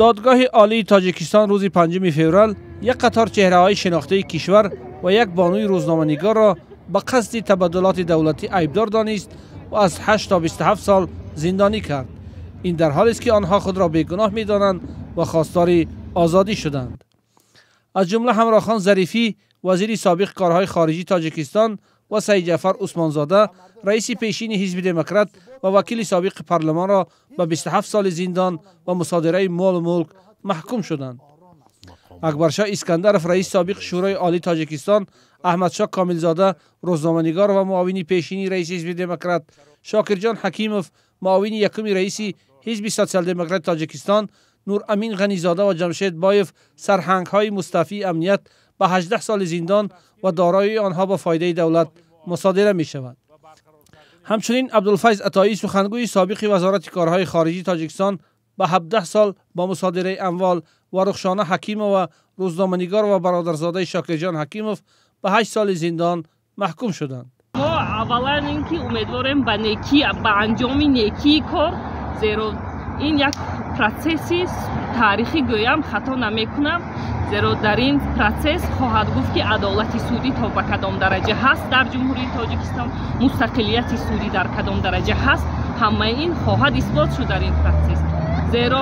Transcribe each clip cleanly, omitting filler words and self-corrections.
Додгоҳи Олии Тоҷикистон рӯзи 5 феврал як қатор чеҳраҳои шинохтаи кишвар ва як бонуи рӯзноманигорро ба қасди табаддулоти давлатӣ айбдор донист ва аз 8 то 27 сол зиндонӣ кард. Ин дар ҳолест, ки онҳо худро бегуноҳ медонанд ва хостори озодӣ шуданд. Аз ҷумла Ҳамроҳхон Зарифӣ, вазири собиқ корҳои хориҷии Тоҷикистон, ва Саидҷафар Усмонзода, раиси пешини Ҳизби Демократ ва вакили собиқи парлумонро ба 27 соли зиндон ва мусодираи молу мулк маҳкум шуданд. Акбаршоҳ Искандаров, раиси собиқи Шӯрои Олии Тоҷикистон, Аҳмадшоҳ Комилзода, рӯзноманигор ва муовини пешини раиси Ҳизби Демократ, Шокирҷон Ҳакимов, муовини якуми раиси Ҳизби Сотсиал-Демократи Тоҷикистон, Нурамин Ғанизода ва Ҷамшед Боев, сарҳангҳои мустафии амният, ба 18 соли зиндон ва дороии онҳо ба фоидаи давлат мусодира мешавад. Ҳамчунин Абдулфайз Атоӣ, сухангӯи собиқи Вазорати корҳои хориҷии Тоҷикистон, ба 17 сол бо мусодираи амвол ва Рухшона Ҳакимова, рӯзноманигор ва бародарзодаи Шокирҷон Ҳакимов, ба 8 соли зиндон маҳкум шуданд. Мо аввалан ин ки умедворем ба некӣ, ба анҷоми некии кор, зеро ин як процесси таърихӣ гӯям хато намекунам, зеро дар ин процесс хоҳад гуфт, ки адолати судӣ то ба кадом дараҷа ҳаст дар Ҷумҳурии Тоҷикистон, мустақилияти судӣ дар кадом дараҷа ҳаст. Ҳамаи ин хоҳад исбот шуд дар ин процесс, зеро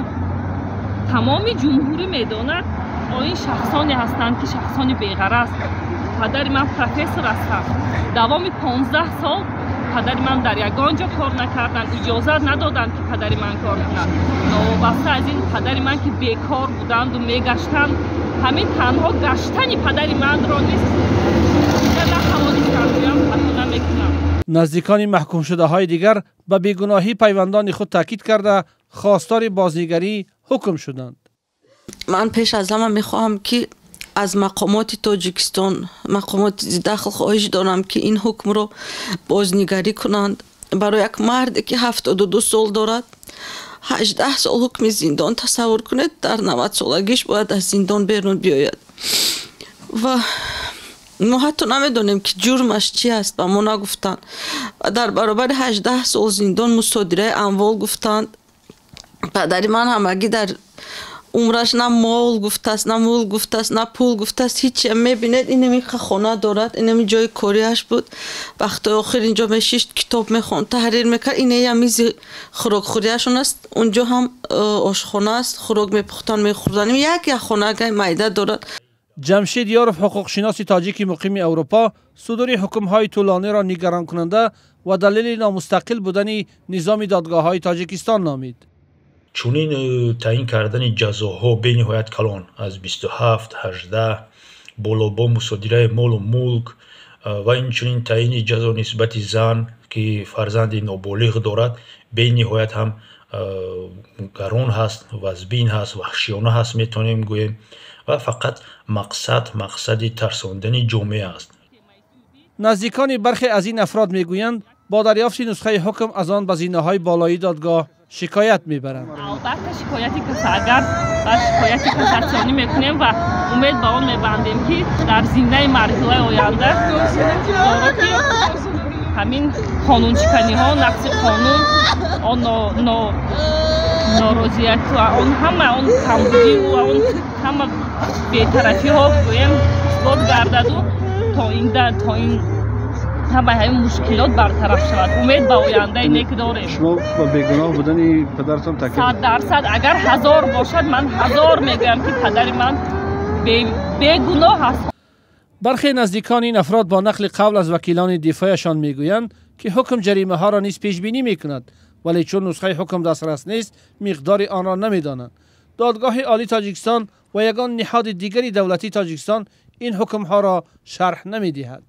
тамоми ҷумҳурӣ медонад, ин шахсоне ҳастанд, ки шахсони беғараз. Падари ман профессор ҳастанд. Давоми 15 сол падари ман дар ягон ҷо кор накарданд, иҷозат надоданд, ки падари ман кор кунад. Новобаста аз ин, падари ман ки бекор буданду мегаштанд, ҳамин танҳо гаштани падари манро низ натавонистанд, гӯям хато намекунам. Наздикони маҳкумшудаҳои дигар ба бегуноҳии пайвандони худ таъкид карда, хостори бознигарии ҳукм шуданд. Ман пеш аз ҳама мехоҳам, ки аз мақомоти Тоҷикистон, мақомоти зидахл хоҳиш дорам, ки ин ҳукмро бознигарӣ кунанд. Барои як марде, ки 72 сол дорад, 18 сол ҳукми зиндон, тасаввур кунед, дар 90-солагиш бояд аз зиндон берун биёяд. Ва мо ҳатто намедонем, ки ҷурмаш чи аст, ба мо нагуфтанд. Ва дар баробари 18 сол зиндон мусодираи амвол гуфтанд. Падари ман ҳамагӣ дар умраш на мол гуфтааст, на мулк гуфтааст, на пул гуфтааст, ҳичи. Мебинед, инами хона дорад, инами ҷои кориаш буд. Вақтҳои охир инҷо мешишт, китоб мехонд, таҳрир мекард. Инея мизи хӯрокхӯрияшон аст, унҷо ҳам ошхона аст, хӯрок мепухтанд, мехӯрданд. Як як хонагай майда дорад. Ҷамшид Ёров, ҳуқуқшиноси тоҷики муқими Аврупо, судури ҳукмҳои тӯлониро нигаронкунанда ва далели номустақил будани низоми додгоҳҳои Тоҷикистон номид. Чунин таъин кардани ҷазоҳо бениҳоят калон, аз 27, 18 боло, бо мусодираи молу мулк ва инчунин таъини ҷазо нисбати зан, ки фарзанди ноболиғ дорад, бениҳоят ҳам гарон ҳаст, вазбин ҳаст, ваҳшиёна ҳаст, метавонем гӯем, ва фақат мақсад мақсади тарсондани ҷомеа аст. Наздикони бархе аз ин афрод мегӯянд, бо дарёфти нусхаи ҳукм аз он ба зинаҳои болоии додгоҳ шикоят мебаранд. Албатта, шикояти агар ба шикояти кассатсионӣ мекунем ва умед ба он мебандем, ки дар зинаи марҳилаи оянда доро, ки ҳамин қонуншиканиҳо, нақси қонун, он норозияту он ҳама он камбудиву он ҳама бетарафиҳо гӯем исбот гардаду то ин ҳамаи ҳамин мушкилот бартараф шавад. Умед ба ояндаи нек дорем. Шумо ба бегуноҳ будани падаратон таъкид? 100%. Агар 1000 бошад, ман 1000 мегӯям, ки падари ман бегуноҳ аст. Бархе наздикони ин афрод бо нақли қавл аз вакилони дифояшон мегӯянд, ки ҳукм ҷаримаҳоро низ пешбинӣ мекунад, вале чун нусхаи ҳукм дастрас нест, миқдори онро намедонанд. Додгоҳи Олии Тоҷикистон ва ягон ниҳоди дигари давлатии Тоҷикистон ин ҳукмҳоро шарҳ намедиҳад.